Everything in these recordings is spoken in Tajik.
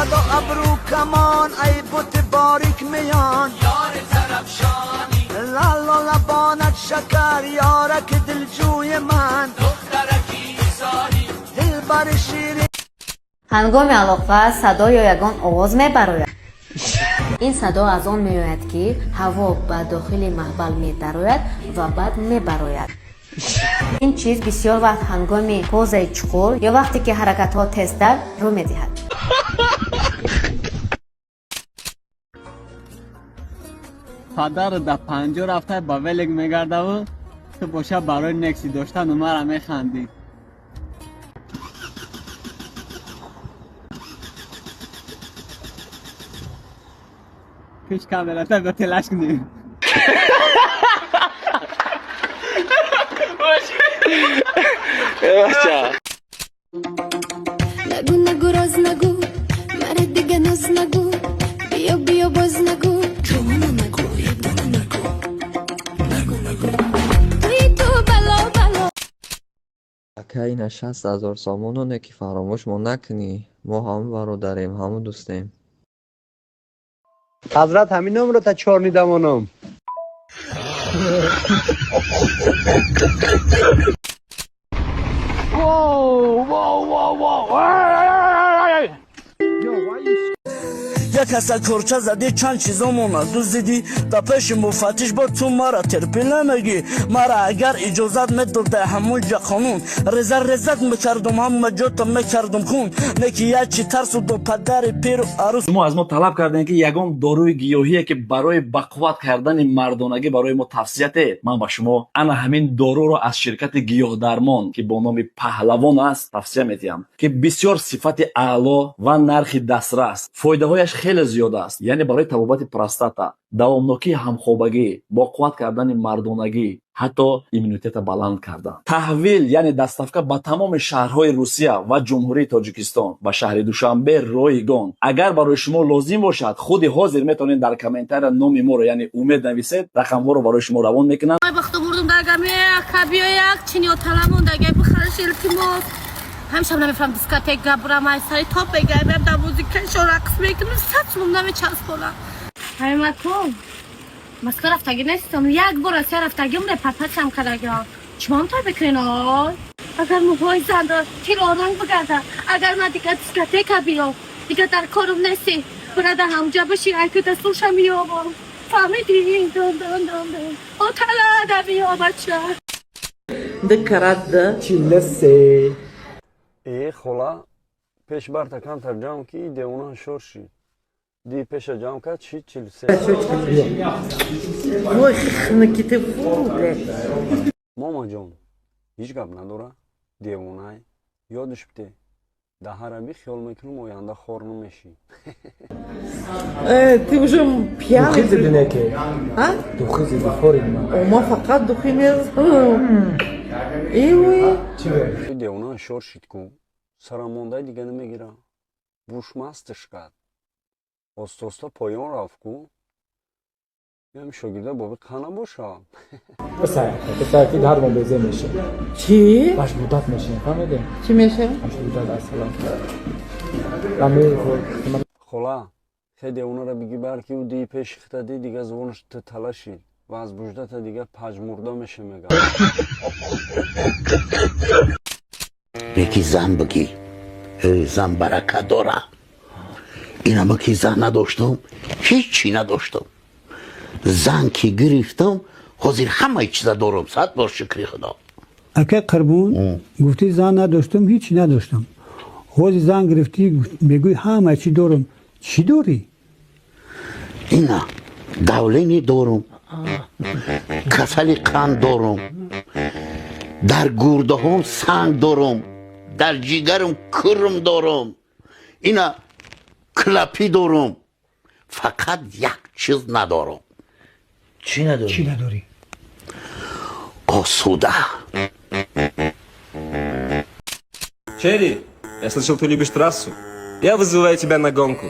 Қадо абрӯ камон, ай бути борик миён, ёри тарафшонӣ, лало лабонат шакар, ёрак дилҷӯи ман, духтараки ҳисорӣ, дилбари ширин. Ҳангоми алоқа садо ё ягон овоз мебарояд. Ин садо аз он меояд, ки ҳаво ба дохили маҳбал медарояд ва баъд мебарояд. Ин чиз бисёр вақт ҳангоми позаи чуқур ё вақте ки ҳаракатҳо тезтар рӯй медиҳад. Падару да 50 рафта ба велик мегардаву ту боша барои некси доштану мара механдӣ. Пеш камерата ба телаш кунем. Нагу, нагу, роз нагу, мара дига ноз нагу, биё, биё, боз нагу, ҷона нагу, ягона нагу, нагу, нагу, туи ту бало, бало. Ака, ина 60 000 сомононе, ки фаромӯш мо накунӣ. Мо ҳаму бародарем, ҳаму дӯстем. Ҳазрат, ҳамин номро та чорни дамоном. Як каса корча задӣ, чанд чизомона дуздидӣ, да пеши муфаттиш бо ту мара терпӣ намегӣ. Мара агар иҷозат медода ҳамон ҷа қонун, реза резат мекардум, ҳама ҷота мекардум хун, неки як чи тарсу ду падари пиру арӯс. Шумо аз мо талаб кардем, ки ягон доруи гиёҳие, ки барои бақувват кардани мардонагӣ барои мо тавсия диҳед. Ман ба шумо ана ҳамин доруро аз ширкати Гиёҳдармон, ки бо номи Паҳлавон аст, тавсия медиҳам, ки бисёр сифати аъло ва нархи дастрас, фоидаҳояш хеле зиёд аст, яъне барои табобати простата, давомнокии ҳамхобагӣ, боқувват кардани мардонагӣ, ҳатто иммунитета баланд кардан. Таҳвил, яъне доставка ба тамоми шаҳрҳои Русия ва Ҷумҳурии Тоҷикистон, ба шаҳри Душанбе ройгон. Агар барои шумо лозим бошад, худи ҳозир метавонед дар комментария номи моро, яъне Умед, нависед, рақамҳоро барои шумо равон мекунанд. Бахту бурдум дагами акабиё як чиниё таламондагай бихариш, илтимос. Ҳамешам намефаҳм, дискотека бурам, ай сари топ бегаем, дар музикашо рақс мекунем, 100 сумум намечаспонам. Ҳамимакун Москва рафтагӣ нестам, як бор Россия рафтагим, репортажам кардагиам. Чимон той бикунен? Ой, агар мӯҳои занда тироранг бигарда, агар ман дига дискотека биём, дига дар корум нестӣ. Бирада ҳамҷа биши, айки дастурша меёбам, фаҳмидӣ? Дон дон дон дон оталада биё, бача. Ду карат ду. 43. Э, хола, пеш барта камтар ҷамъ ки девона шор шид. Ди пеша ҷамъ кард, шид 43. Ой, хнаките, фу, блядь. Момаҷон, ҳеҷ гап надора, девонай, ёдаш бите. Даҳараби хиёл мекунам, оянда хор намешӣ. Э, ты уже пьяный. Духи зиди неки? А? Духи зиди форин ма. О, ма фақат духи мезанам. Эвой. Чи? Девона шор шид ку, сарамондай дига намегира. Бушмасташ кард, оста оста поён рафт ку. Ям шогирда боби қана боша. Писар, писар, ки дар мо безе меши. Чӣ? Баш будат меши, фаҳмидӣ? Чӣ мешавӣ? Баш будат ассалом. Ами. Хола, хе девонара биги бар, ки ӯ дии пеши хита ди дига звонаш тала шид ва аз буҷдата дига паҷмурда меше, мега. Беки зан бигӣ, э, зан баракат дора. Инама ки зан надоштам, ҳеччи надоштам. Зан ки гирифтам, ҳозир ҳамаи чиза дорам, сад бор шукри худо. Акай Қурбон, гуфтӣ зан надоштам, ҳечи надоштам. Ҳозир зан гирифтӣ, мегӯй ҳама чӣ дорам. Чӣ дорӣ? Ина давление дорум, касали қанд дорум, дар гурдаҳом санг дорум, дар ҷигарам курм дорум, ина клапи дорум. Фақат як чиз надорум. Чӣ надорӣ? Чӣ надорӣ? Осуда. Черри, я слышал, ты любишь трассу. Я вызываю тебя на гонку.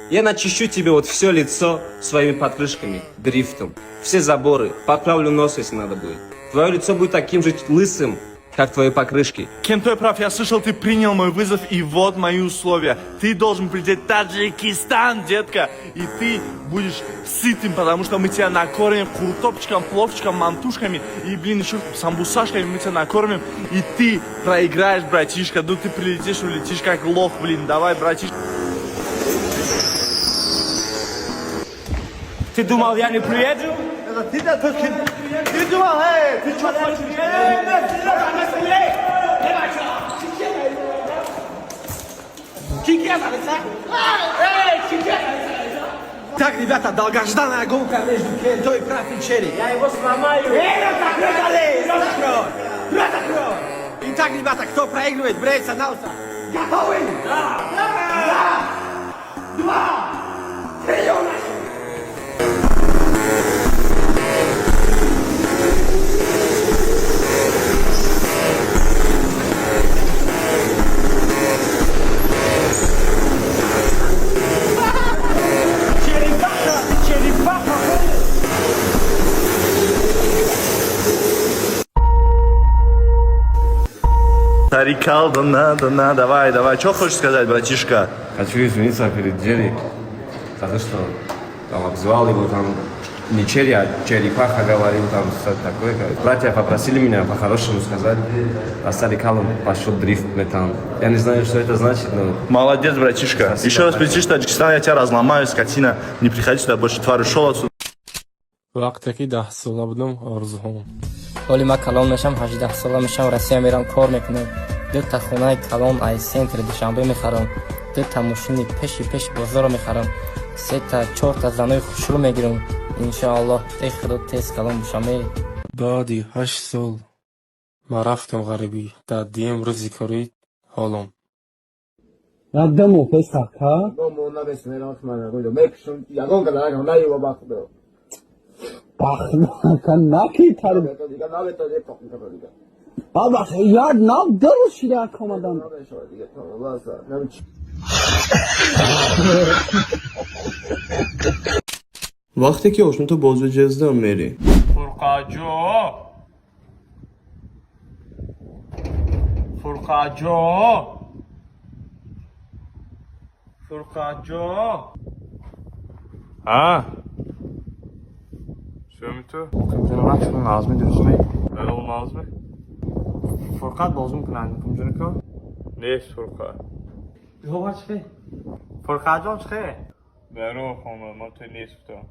Я начищу тебе вот все лицо своими покрышками, дрифтом. Все заборы, поправлю нос, если надо будет. Твое лицо будет таким же лысым, Как твои покрышки. Кентой прав, я слышал, ты принял мой вызов, и вот мои условия. Ты должен прилететь в Таджикистан, детка, и ты будешь сытым, потому что мы тебя накормим куртопчиком, пловчиком, мантушками и, блин, еще самбусашками мы тебя накормим, и ты проиграешь, братишка. Ну ты прилетишь, улетишь как лох, блин, давай, братишка. Ты думал, я не приеду? Это ты, да, ты думал, эй, ты что хочешь? Так, ребята, долгожданная гонка между Кентой Прав и Черри. Я его сломаю. Итак, ребята, кто проигрывает, бреется на лысо. Готовы? Да! Да! Два! Три! У нас! Черепаха! Черепаха! Тарикал, да на, да на, давай, давай. Что хочешь сказать, братишка? Хочу извиниться перед Джерри за то, что там обзывал его там не Черри, а Черепаха говорил там что-то такое. Братья попросили меня по-хорошему сказать, а Сарикалом пошел дрифт метан. Я не знаю, что это значит, но. Молодец, братишка. Спасибо, Еще раз братья. прилетишь в Таджикистан, я тебя разломаю, скотина. Не приходи сюда больше, тварь, ушел отсюда. Вақте ки 10сола будам, орзуҳом. Ҳоли ман калон мешам, 18сола мешам, Россия мерам, кор мекунам, дута хонаи калон аз центри Душанбе мехарам, дута мошини пеши пеши бозорро мехарам, сета чорта занои хушрӯ мегирам, иншоаллоҳ. Э худо, тез калон бошам, э. Баъди 8 сол ман рафтам ғарибӣ, дар дуюм рӯзи корӣ ҳолом. Ягдамо песака. Ягон када наёба, ба худо. Бахнака наки тар. Баба, як нав дару шида омадан. Вақте ки ошното бозу ҷездам мерӣ. Фурқаҷо, Фурқаҷо, Фурқаҷо. А? Шумиту? Назми дурустме? Назми? Фурқат бозӣ мекунад кумҷонико? Нест Фурқат. Ҳова чихе? Фурқатҷон чихе? Даро хона, ман ту нест гуфтам.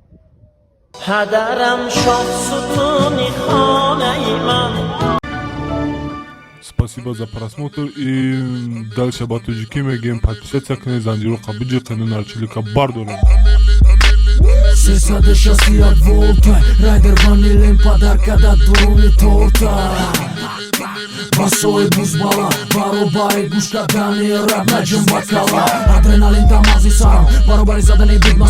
Падарам шоҳ сутуни хонаи ман. Спасибо за просмотр и дальше ба тоҷикӣ мегӯем: подписаться кунед, занҷироқа биҷиқену нарчилика бардорем. 361 волта райдер ванилем падарка да дуруни торта басои бузбала баробари гӯш кардани раб наҷум ба кала адреналин да мағзи сарам баробари задани бигма.